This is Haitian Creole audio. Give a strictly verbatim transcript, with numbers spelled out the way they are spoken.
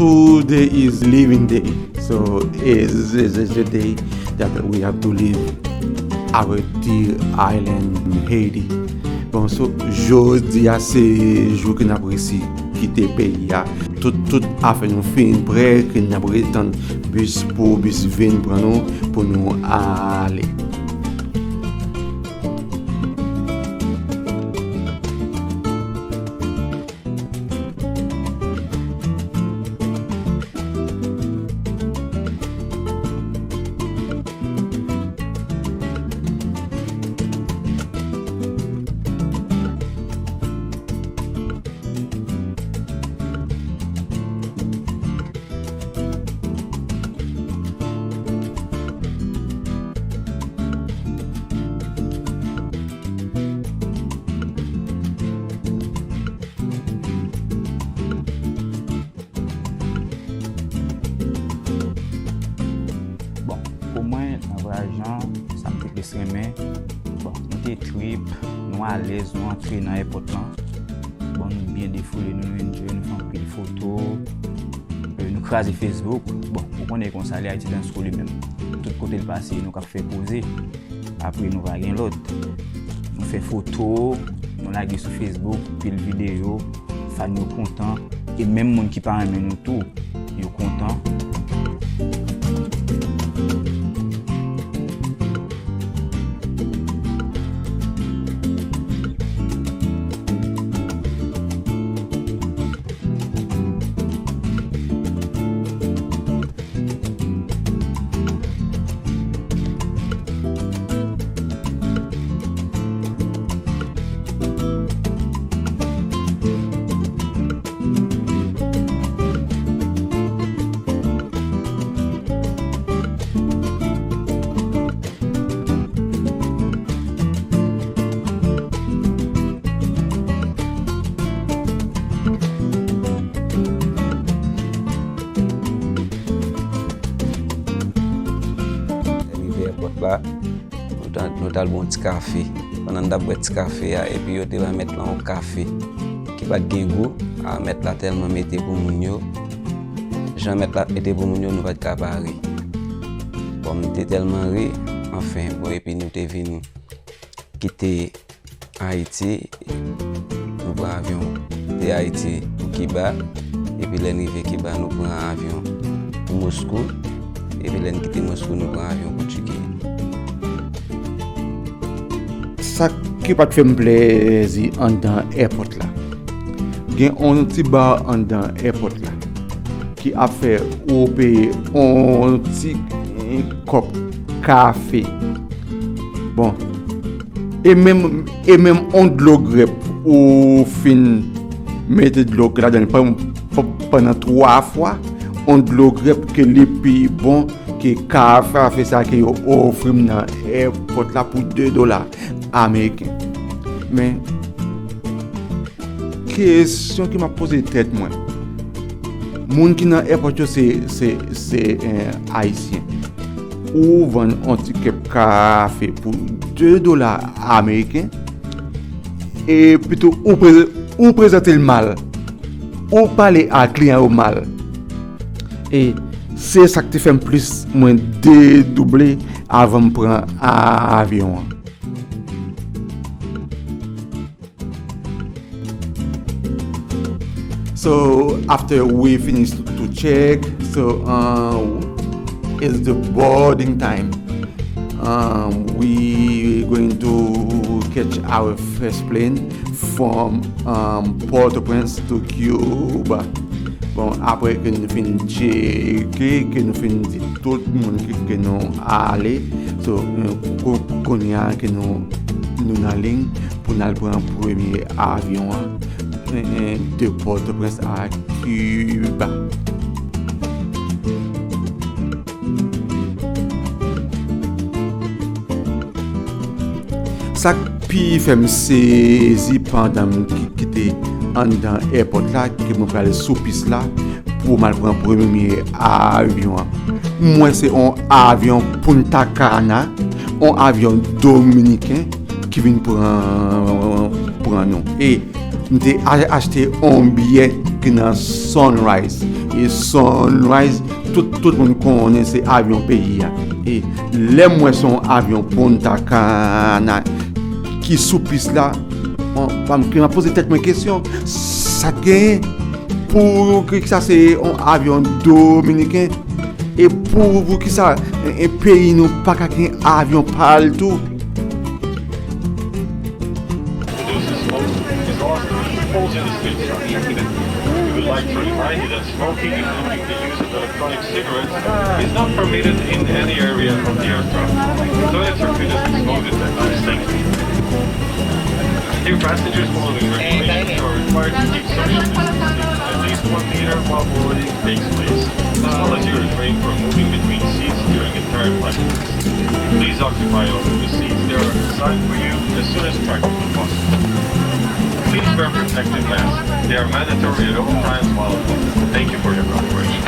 Today is leaving day. So it's, it's, it's the day that we have to leave our dear island, Haiti. Bon, so, jodi a se jou ke n ap resi kite peyi a. Tout, tout afè nou fin prè, ke n ap ret tann bis pou bis vin pran nou, pou nou ale. Bon, pou mwen, nan vrè jan, sa m te plis renmen, bon, nou te trip, nou alèz, nou antre nan èpòt lan. Bon, nou byen defoule, nou, nou enjoy, nou fè anpil foto, e, nou kraze Facebook. Bon, ou konnen konsa, li Haiti Dance Crew li menm. Tout kote l pase, nou k ap fè koze. Apre nou pa gen lòt. Nou fè foto, nou lage sou Facebook, pil videyo, fan yo kontan, e menm moun ki pa renmen nou tou, yo kontan. Rive èpòt la, nou ta, nou t al bwè yon ti kafe. Pandan n t ap bwè ti kafe a, epi yo te bay mèt lan yon kafe ki pa t gen gou. A, mèt la tèlman mete pou moun yo. Jan mèt la mete pou moun yo, nou pa t ka pa ri. Bon, m te tèlman ri, anfen, bon, epi nou te vin kite Ayiti, nou pran avyon de Ayiti pou Kiba, epi lè n rive Kiba, nou pran avyon pou Moskou, epi lè n kite Moskou, nou pran avyon pou Tiki. Sa ki pa t fè m plezi anndan èpòt la, gen yon ti ba anndan èpòt la ki ap fè ou peye yon ti kòp kafe. Bon, e menm, e menm yon dlo grèp ou fin mete dlo ladan l pan-, pan-, pandan twa fwa, yon dlo grèp ke li pi bon ke kafe sa ke yo ofri m nan èpòt la pou de dola ameriken. Men, kesyon ke m ap poze tèt mwen, moun ki nan èpòt yo se, se, se, eh, Ayisyen. Ou vann yon ti kèp kafe pou de dola ameriken, e pito ou pre-, ou prezante l mal, ou pale a kliyan yo mal. E se sa k te fè m plis mwen dedouble avan m pran avyon an. So after we finish to, to check, so, uh, it's the boarding time. Um, we going to catch our first plane from, um, Port-au-Prince to Cuba. Bon, apre ke nou fin tcheke, ke nou fin di tout moun ke, ke nou ale, so, eh, ko-, kounye a ke nou, nou nan liy pou n al pran premye avyon an, eh, eh, de Port-au-Prince a Kiba. Sa k pi fè m sezi pandan m ki-, kite anndan èpòt la, ke mwen prale sou pis la pou m al pran premye avyon an. M wè se yon avyon Punta Cana, yon avyon dominiken ki vin pran, pran nou. E m te a-, achte yon biyè ki nan Sunrise. E Sunrise, tout, tout moun konnen se avyon peyi a. E lè m wè se yon avyon Punta Cana ki sou pis la, bon, m ap poze tèt mwen kesyon, sa k genyen? Poukisa se yon avyon dominiken? E poukisa e, e peyi nou pa ka gen avyon pa l tou? Produces smoke is also used in the state structure. We would like to remind you that smoking, including the use of electronic cigarettes, is not permitted in any area of the aircraft. Toilets are fitted with smoke detectors. Thank you. Dear passengers, following regulations, you are required to keep social distancing at least one meter while boarding takes place. This policy refrains from moving between seats during entire flight. Please occupy all of the seats that are assigned for you as soon as practically possible. Please wear protective masks. They are mandatory at all times while aboard. Thank you for your cooperation.